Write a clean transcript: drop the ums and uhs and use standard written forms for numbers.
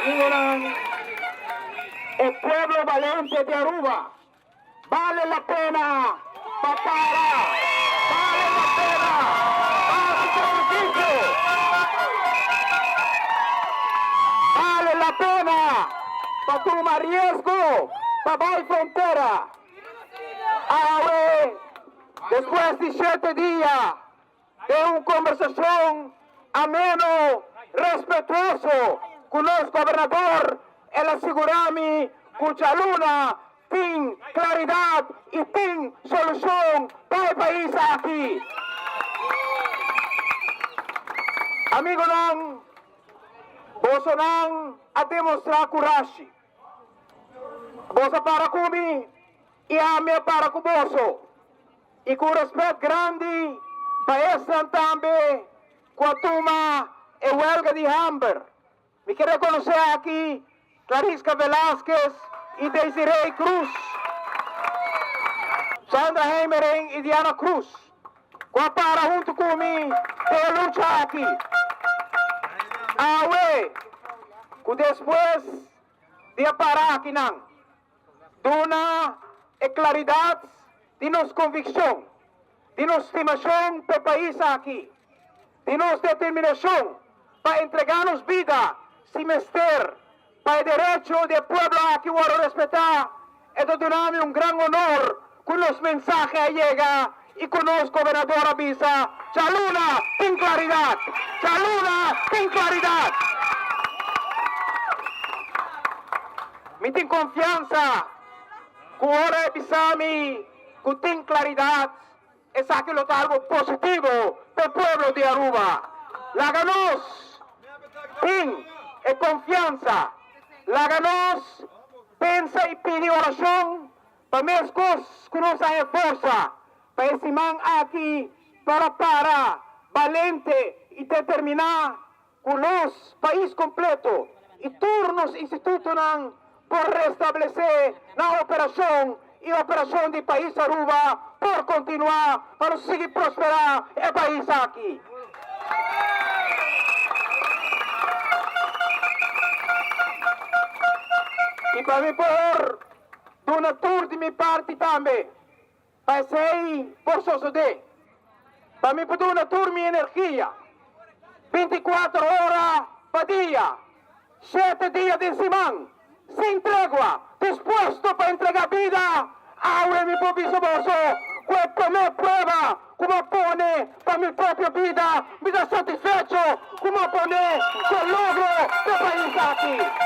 Amigonan, e pueblo balente di Aruba, bale la pena pa para, bale la pena pa haci sacrificio, bale la pena pa tuma riesgo pa bay frontera. Awe, despues di shete dia den un kombersashon ameno, respetuoso ku nos gobernador, el a sigurá mi ku djaluna tin klaridat i tin solushon pa e pais aki. Amigonan, bosonan a demostrá kurashi. Boso a para ku mi i ami a para ku boso. I ku rèspèt grandi pa esnan tambe ku a tuma e wèlga di hamber. Mi ke rekonosé aki Clarisca Velasquez i Desiree Cruz, Sandra Heimering i Diana Cruz ku a para huntu ku mi den e lucha aki. Awe ku despues di a para akinan, Duna e claridad di nos conviccion, di nos stimacion p'e pais aki, di nos determinacion pa entrega nos bida si mester pa e derecho di e pueblo aki worde respeta, e ta duna mi un gran honor cu nos mensahe a yega y cu nos gobernador a bisa, Djaluna tin claridad! Djaluna tin claridad! Mi tin confiansa cu ora e bisa mi cu tin claridad, esaki lo ta algo positivo p'e pueblo di Aruba. Laga nos tin e confiansa, laga nos pensa y pidi oracion Pa meskos ku nos a e forsa pa e siman aki para para balente i determiná ku nos pais kompleto i tur nos institutonan por restablesé nan operashon i operashon di pais Aruba por kontinuá pa nos sigui prosperá e pais aki. I pa mi por Duna tur di mi parti tambe, pa esei por sosodé. Pa mi por duna tur mi energia, binticuater ora pa dia, shete dia den siman, sin tregua, dispuesto pa entrega bida, awe mi por bisa boso cu e prome prueba cu mi a pone pa mi propio bida, mi ta satisfecho cu mi a pone cu e logro p'e pais aki.